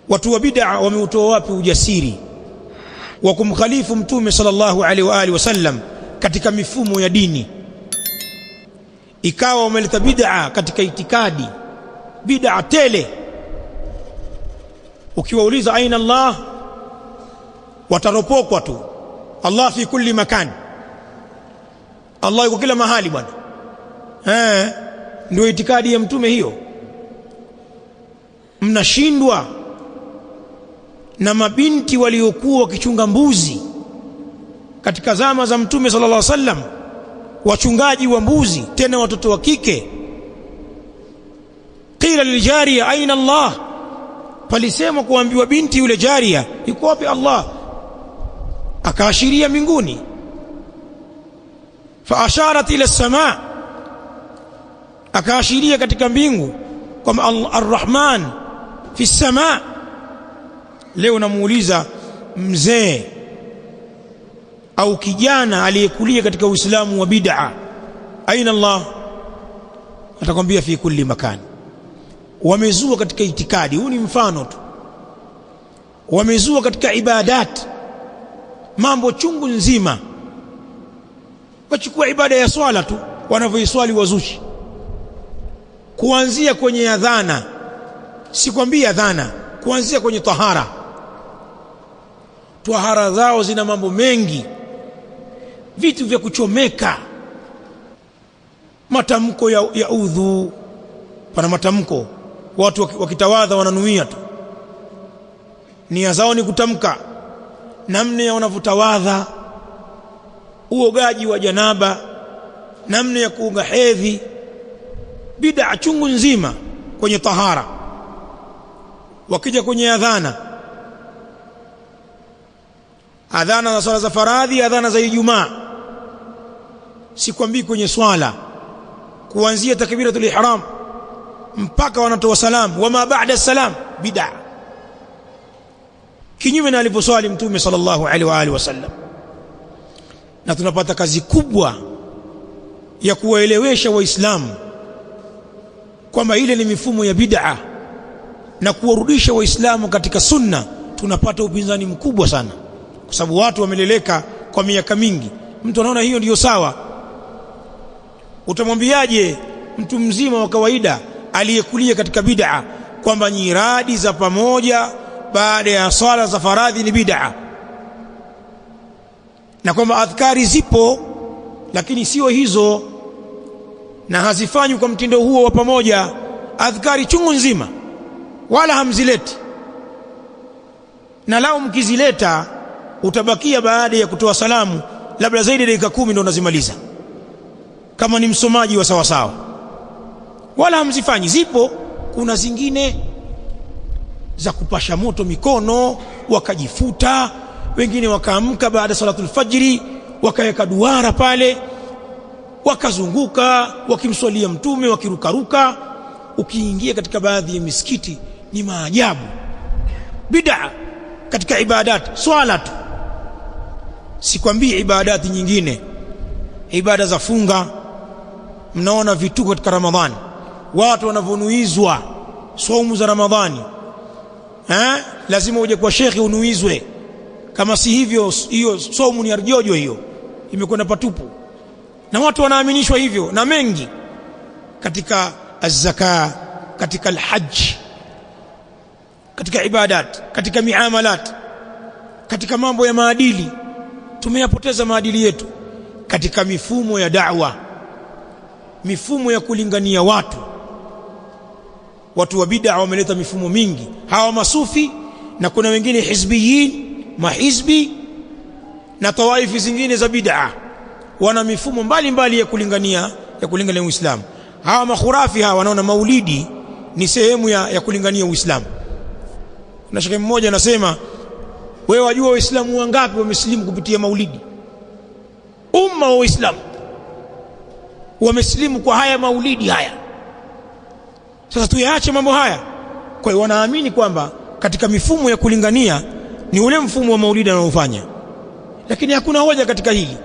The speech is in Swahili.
Watu wa bid'a wameutoa wapi ujasiri wa kumkhalifu Mtume sallallahu alaihi wa alihi wasallam katika mifumo ya dini? Ikawa wameleta bid'a katika itikadi, bid'a tele. Ukiwauliza aina Allah, wataropokwa tu, Allah fi kulli makan, Allah yuko kila mahali bwana. Ndio itikadi ya Mtume hiyo. Mnashindwa na mabinti waliokuwa wakichunga mbuzi katika zama za Mtume sallallahu alaihi wasallam, wachungaji wa mbuzi, tena watoto wa kike. Qila liljariya aina Allah, palisema kuambiwa binti yule jaria, yuko wapi Allah? Akaashiria mbinguni. Fa asharat ila samaa, akaashiria katika mbingu kwamba Ar-Rahman fi samaa. Leo namuuliza mzee au kijana aliyekulia katika Uislamu wa bid'a, aina Allah? Atakwambia fi kulli makan. Wamezua katika itikadi, huu ni mfano tu. Wamezua katika ibadat, mambo chungu nzima. Wachukua ibada ya swala tu, wanavyoiswali wazushi, kuanzia kwenye adhana, sikwambia adhana, kuanzia kwenye tahara. Tahara zao zina mambo mengi, vitu vya kuchomeka, matamko ya udhu. Pana matamko watu wakitawadha wananuia tu, nia zao ni kutamka, namna ya wanavyotawadha, uogaji wa janaba, namna ya kuoga hedhi, bid'a chungu nzima kwenye tahara. Wakija kwenye adhana, adhana za swala za faradhi, adhana za Ijumaa, sikwambii kwenye swala, kuanzia takbiratul ihram mpaka wanatoa salamu, wama baada salam, bid'a, kinyume na alivyoswali Mtume sallallahu alaihi wa alihi wasallam. Na tunapata kazi kubwa ya kuwaelewesha Waislamu kwamba ile ni mifumo ya bid'a na kuwarudisha Waislamu katika sunna. Tunapata upinzani mkubwa sana, kwa sababu watu wameleleka kwa miaka mingi, mtu anaona hiyo ndiyo sawa. Utamwambiaje mtu mzima wa kawaida aliyekulia katika bid'a kwamba nyiradi za pamoja baada ya swala za faradhi ni bid'a, na kwamba adhkari zipo lakini sio hizo na hazifanywi kwa mtindo huo wa pamoja? Adhkari chungu nzima wala hamzileti, na lao mkizileta utabakia baada ya kutoa salamu labda zaidi ya dakika 10 ndio unazimaliza, kama ni msomaji wa sawa sawa. Wala hamzifanyi. Zipo, kuna zingine za kupasha moto mikono wakajifuta, wengine wakaamka baada salatul fajri wakaweka duara pale, wakazunguka wakimswalia Mtume, wakirukaruka. Ukiingia katika baadhi ya misikiti ni maajabu, bid'a katika ibadat, swala tu, sikwambii ibadati nyingine, ibada za funga. Mnaona vituko katika Ramadhani, watu wanavonuizwa saumu za Ramadhani. Lazima uje kwa shekhi unuizwe, kama si hivyo hiyo saumu ni arjojo, hiyo imekwenda patupu. Na watu wanaaminishwa hivyo na mengi katika az-zaka, katika al-hajj, katika ibadat, katika miamalat, katika mambo ya maadili. Tumeyapoteza maadili yetu katika mifumo ya da'wa, mifumo ya kulingania watu. Watu wa bid'a wameleta mifumo mingi, hawa masufi na kuna wengine hizbiyin, mahizbi na tawaifi zingine za bid'a, wana mifumo mbalimbali ya kulingania Uislamu. Hawa makhurafi hawa wanaona maulidi ni sehemu ya kulingania Uislamu. Kuna shekhe mmoja anasema, wewe wajua Waislamu wangapi wamesilimu kupitia maulidi? Umma wa Uislamu wamesilimu kwa haya maulidi haya. Sasa tuyaache mambo haya. Kwa hiyo wanaamini kwamba katika mifumo ya kulingania ni ule mfumo wa maulidi anaofanya, lakini hakuna hoja katika hili.